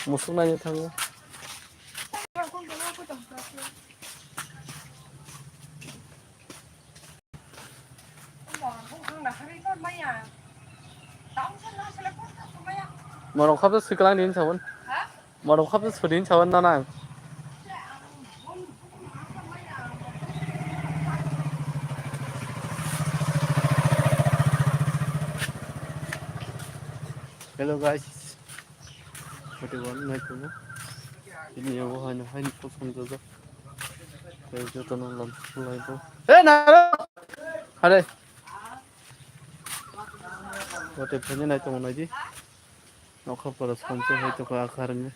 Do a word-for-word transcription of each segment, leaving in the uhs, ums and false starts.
Musuk naina thango. Morok khapsa swkang din sabon. Morok khapsa sudin sabon na nang. Hello guys. Pati wan nai kuno. Ini yang wahai nahai ni kosong jaga. Kayak joto nang lam sulai tu. Eh, naro. Hare. Wate phanya nai tong nai di. Nokha pora somse hai to ka akar nge.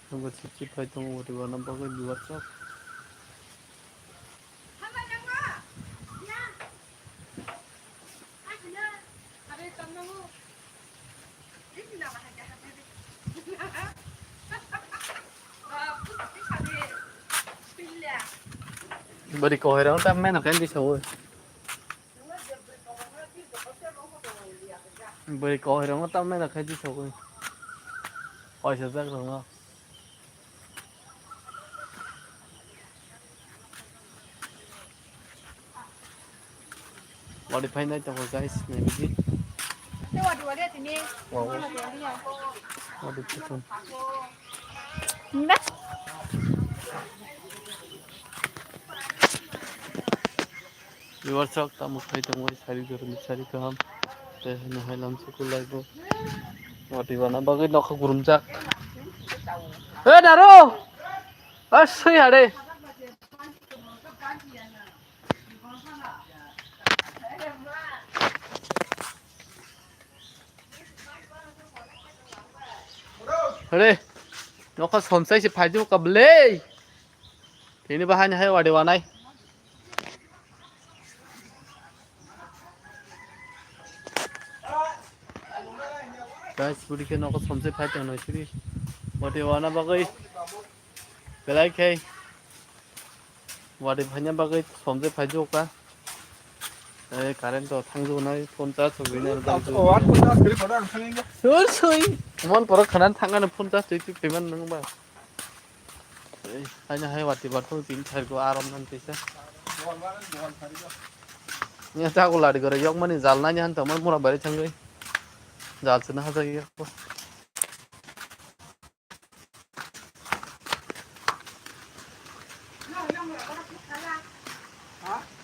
Nokha sip sip hai tong wate wana bagwi luar chak. Bari kohai rang tam mena kan di sawo. Bari kohai rang tam mena kan di sawo. Paisa jak rang. Wadi phainai tongo guys, naibidi. Wadi, wadi, tini. Wow. Wadi phainai. Viewers rok tamo khai tongo sari gori sari kaham. Tei hwnwi hai lam suku laibo. Wadi wana bagwi nokha gurumjak. Eh, Daru! Aswi hare. Hare, nokha somsai se phaidu ka bwlei. Tini bahai ni hai wadi wanai. Guys, budi khe nokha somsai phai tong nai siri. Wadi wana bagwi. Belai khe. Wadi phaina bagwi somjak phaijuka. Eh, current to thangjugnai, phone charge rwgwinai. Sur sui. Mon poro khwnan thangano phone charge twi twi phaimani nwng ba. Eh, haino hai wati bathung tin thairgo arom nan tisa. Nya chago ladi gore yokmani jal nani han tongmani mura bari thangwi. Jal sina hajak yakko.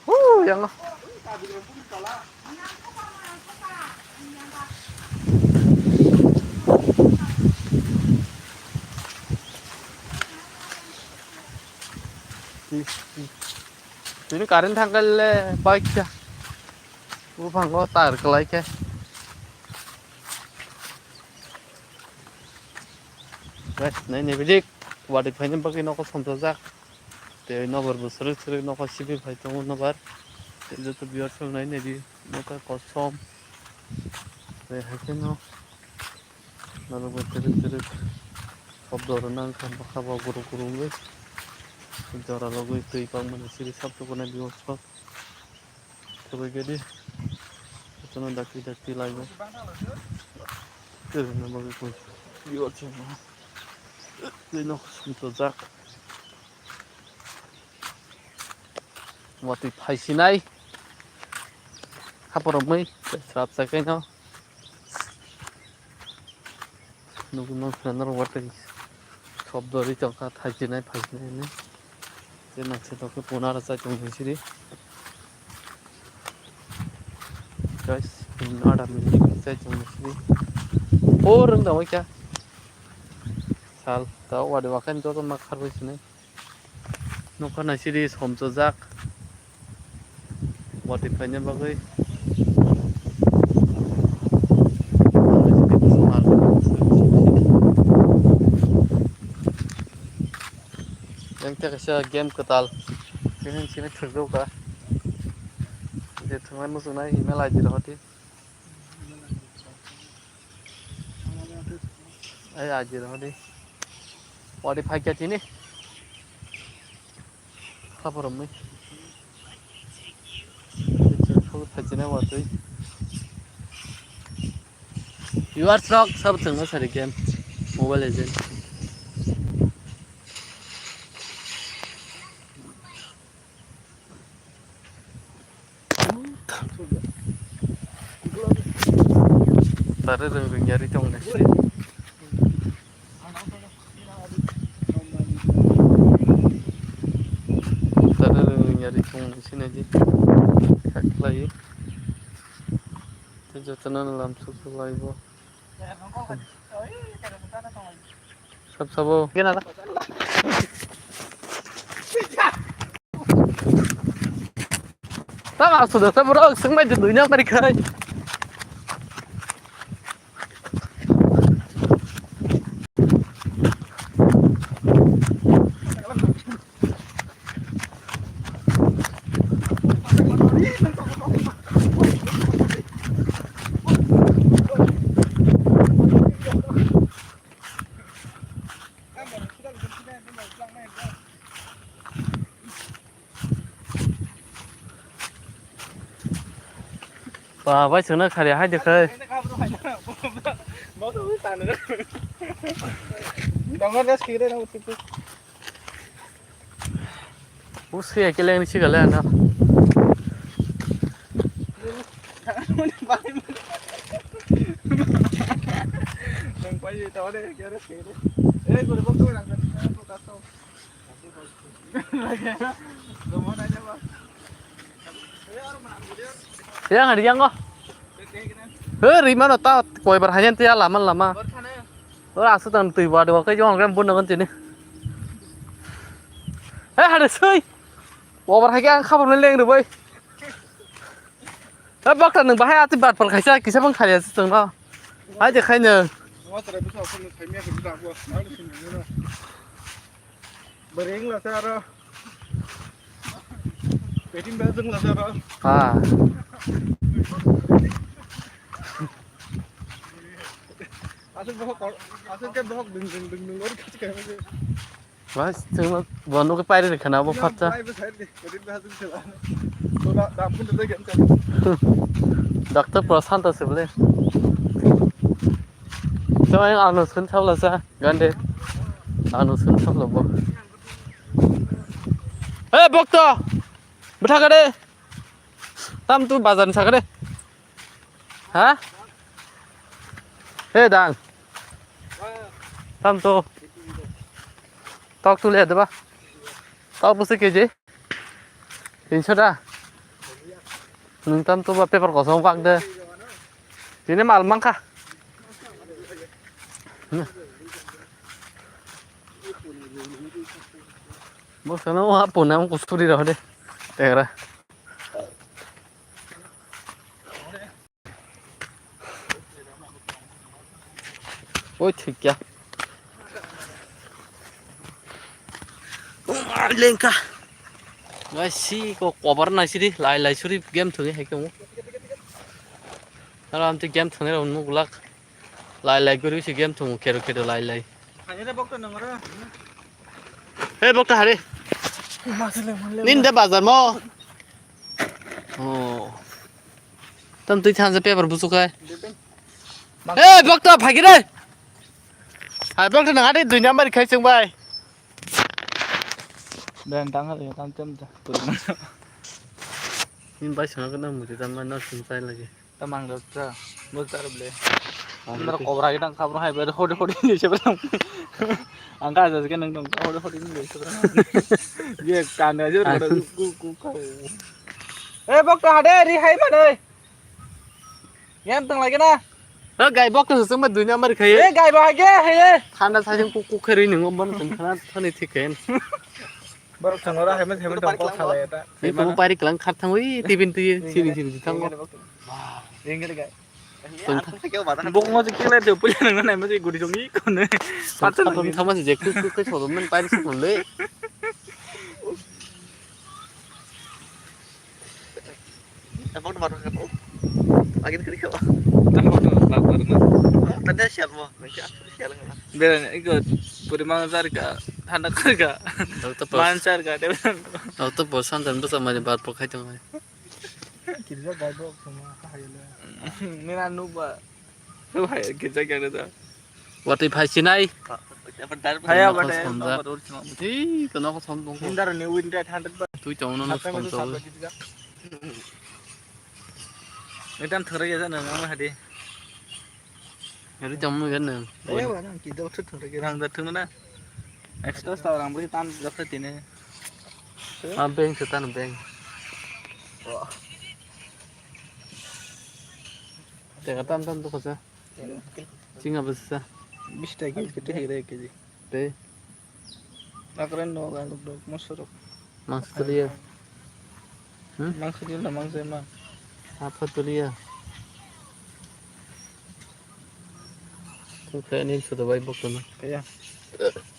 Huu, yang. Tini current thangkhaile bike ta. Buphango tar kwlai khe. Guys, nai ni bidik wadi phaina bagwi nokho somsajak. Tei nokbar bo srwk srwk nokho sibi phai tongo nokbar. Tei joto viewers rok nai nai di nokha kosom. Tei hai kheno norok bo srwk srwk shobdo rwna wngkha bwkha bo guruk guruk wngwi. Jora logwi twi pangmani siri sab tukunai viewers rok. Khwbai gadi. Jotono dakti dakti laibo. Kwrwngna bagwi koi. Yo chwngno. Tei nok sumchojak. Watwi phaisinai. Haporokmwi srapsa kaino. Nukung nang khna norok watwi shobdo ri tongkha, thaichinai phaisinai hinwi. Tei naisai tongkhe punara chai tongmani siri. Guys, punara mili chai tongmani siri. O rwng da waikha. Sal ta wadi wakhani joto ma kharbai sinai. Nokha naisidi somchojak. Watwi phaina bagwi. Yang tei kaisa game kwtal. Tini sini thwkjak kha. Je thwngnai muchungnai email I D rohordi. Ai, ajir hodi. Wadi phaikya tini. Khaporomni. Phaijina watwi. Viewers rok sabo chwngno sari game Mobile Legend. Tare rwng rwng yari tong nai se. Tare rwng rwng yari tong nai se nai di. Khaklai. Tei jotono lam suklai bo. Sab sabo. Tama sudah sa bro, sing mai dunia mari khai. Ba, bai chwngno khari hai de khai. Tongo rest kire na uti. Usi ya keleng ni sigale ana. Nang pai tawa de kere kere. Eh, gure bok tu nang. Yang hari yang kok. He, rimano ta koibar hayan tiya lama lama. Ora asu tang tui wadi wakai jong kan bun nang tini. He, hari sui. Obar hai ang khabar leng re bai. He, bakta nang bahai ati bat pal khaisa kisa bang khaya sung no. Hai je khai nang. Bering la saro. Petin ba jeng la saro. Ah. Asal bohok, asal ke bohok ding ding ding ding ori kachi kai. Mas, tengok bono ke pairi rekha na bo phatsa. Pairi side de, petin ba jeng sela. To da da pun de gen. Doctor Prasanta se bole. Tawai ano sun chabla sa gande. Ano sun chabla bo. Hey bokto. Bwtha kade. Tam tu bazar ni sakade. Ha? Hey dang. Tam tu. Tok tu le deba. Tok busi keji. Tinso da. Nwng tam tu ba paper kosom wak de. Tini mal mangkha. Bo sana wa pona ko suri rode. Tegra. Oi thik ya. Lengka. Guys, si ko cover nai siri lai lai suri game thungi hai kamo. Aro amte game thungi ro nuk lak. Lai lai guri si game thungu khero khero lai lai. Hai re bokto nangara. Hey bokto hari. Nin de bazar mo. Oh. Tam twi thansa paper busu khai. Hey bokto phagi re. Hai bokto nang ade dunya mari khai chwng bai. Ben tang hal tam tam ta. Nin bai sana kana muti tam na sung tai lagi. Tamang rok ta, bo ta rok le. Ang Nara kobra kita kabra hai ber hodi hodi ni sebra. Ang ka aja ke nang dong hodi hodi ni sebra. Ye kan aja Ang rok ku ku ka. Eh bok ta hade ri hai ma doi. Yam tang lagi na. Eh gai bok ta sung ma dunia mar khai. Eh gai ba ge hai. Thanda sa jeng ku ku khai ri ni ngom ban tang khana thani thik khen. Borok thangora hai ma hai ma tong kok salai ta. Ni kumu pari kelang khat thang wi tibin twi sini sini thang. Ringel ga. Bok mo kila de puli nang nai ma guri jong i kone. Patsa nang thang ma je ku ku ke sodo men pari suk le. Abang nomor berapa? Lagi kiri kau. Abang nomor berapa? Tadi siapa? Siapa? Siapa? Beren ikut puri mangar ka, thanda ka, Doktor Pos. Mancar ka, dia bilang. Doktor Pos santan tu sama ni bar pakai tu. Kirja gai bo kuma ka hayele. Nina nuba. Hai kirja gana da. Watwi phai sinai. Phaya Nono bade khosongjak. Number ur sima. Ei, to nono khosong tong. Hindar ni win rate hundred ba. Twi tong nono khosong tong. Etam thore ya na ngam hadi. Eri tong mo gan na. Ei wa na ki do thut thore ya. Rang da thung na. Extra sta rang bri tan jok tine. Ah, bank se tan bank. Wah. Teka tam tam to khosa. Chinga bwsa. Bish taka kilo kete hire kg. Tei. Nakren no ga dok dok mosoro. Mangsa tuliya. Hmm? Mangsa tuliya, mangsa ma. Apa tuliya? Kung kaya nin sudah baik bok tuh. Kaya.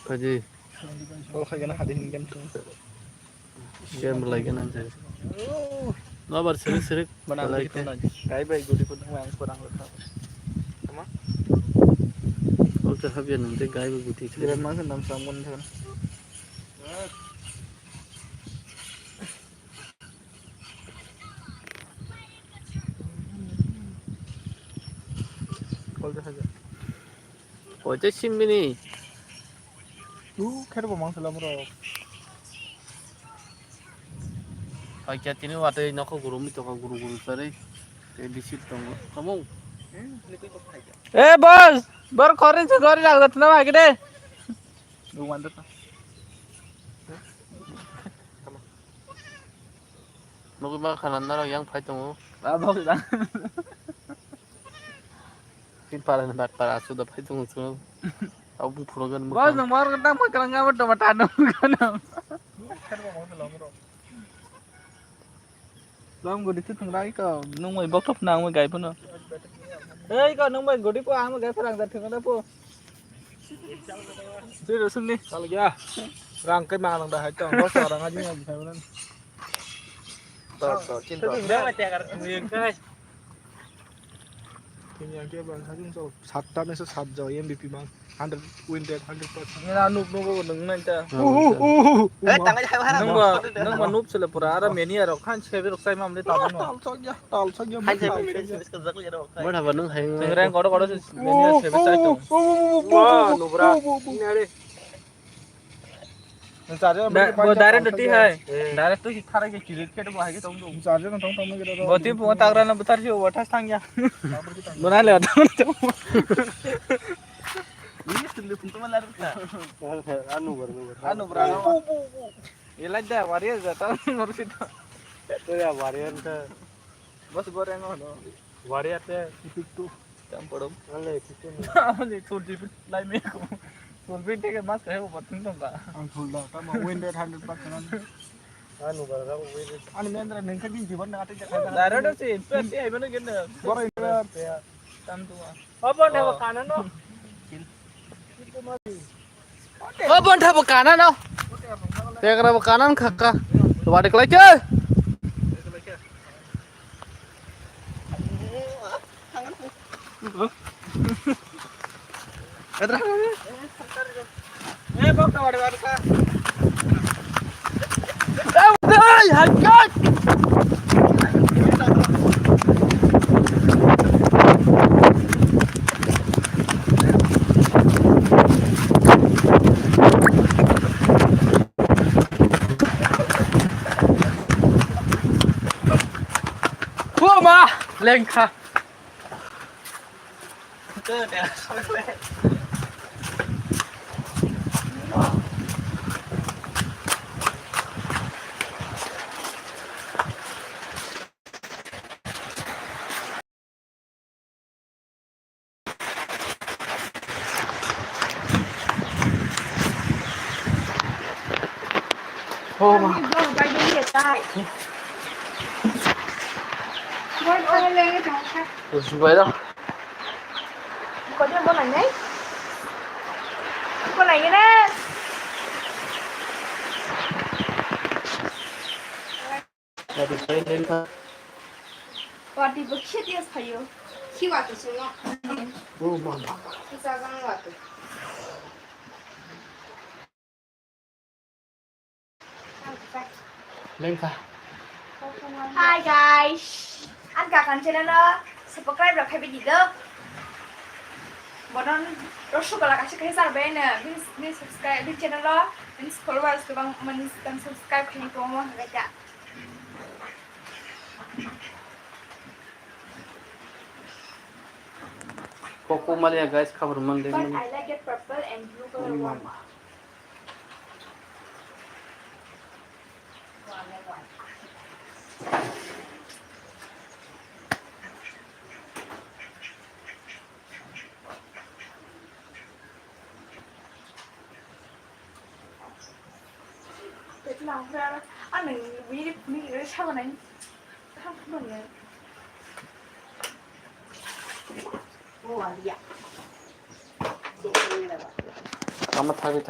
Haji. Kol kaya na hadi hin game tuh. Game lagi nanti. Nobar sirik sirik. Mana lagi tuh nanti. Kai bai gudi pun nang kurang lekha. Sama? Kol cahab ya nanti kai bai gudi. Biran mangsa nam samun tuh. Oje simbini. U kher bo mang salam ro. Hai kya tini watwi nokho guru mi tokha guru guru sari. Te bisit tongo. Kamu. Eh, boss, bor korin se gori ragda tna bhai kede. Lu mandar na. Nugui ma khana norok yang phai tongo. Abo khna. Tin pala ni bat pala asu da phai tongo chwng. Abo bung phuro gan. Bos nang mar kata ma kalang ngam to mata no kana. Lam gudi tu thung rai ko nung mai bok thop nang mai gai phano. Ei ko nung mai gudi po ang gai pharang da thung da po. Sini sini. Kalau ya. Rang kai ma nang da hai tong. Bos rang aji ngai phai nan. To, to, chin to. Dia mati agar yang kai. Kini yang ke bang sajung so satta me so sat jo M V P mang. Hundred win rate hundred percent. Ngira nuk nuk nuk nang nang ta. Uhu uhu. Eh, tangai hai harang. Nang ba nang ba nuk sele pura ara meni aro khan sebe rok sai mam le ta no. Tal sok ya, tal sok ya. Hai sai mam le sebe ka zak le ro. Mo thaba nung hai. Nang rang kodo kodo se meni sebe sai to. Wah, nubra. Ini are. Bo direct doti hai. Direct to thara ke kirit ke bo hai ke tong do. Bo ti bo tagra na butar si bo thas thang ya. Bo na le tong do. Ini sendiri pun teman lari na. Anu bar anu bar. Anu bar. Ilai da warrior jata ngor si to. To ya warrior ta. Bos goreng ono. Wari ate tipik tu. Tam padam. Ale tipik tu. Ale thul tipik lai me ko. Thul pin teke mas kahe bo patun tong ka. Ang thul da tamo win rate hundred percent. Anu bara win rate. Ani mendra nengka din jiban na ate. Dara do si pe si ai bana genda. Bora indra. Tam tu. Obo ne kana no. O bontha bo kana no. Tegra bo kana khaka. Wadi klai ke. Edra. Eh, bok ta wadi wadi ka. Khuma lengkha. Oh, ma. Bai da. Party bo khe dia phaio. Khiwa to sungo. Oh, ma, ma. Khicha jang wa to. Lengkha. Hi guys, ang kakan channel o subscribe rok khai bidi do. Bonon Rasgulla kasi khai sar bene, please, please subscribe di channel o, please followers kebang mani subscribe khai ni tong mo haga ja. Koko maliya guys, khabar man de. But I like that purple and blue color one. Tama thagwi thang.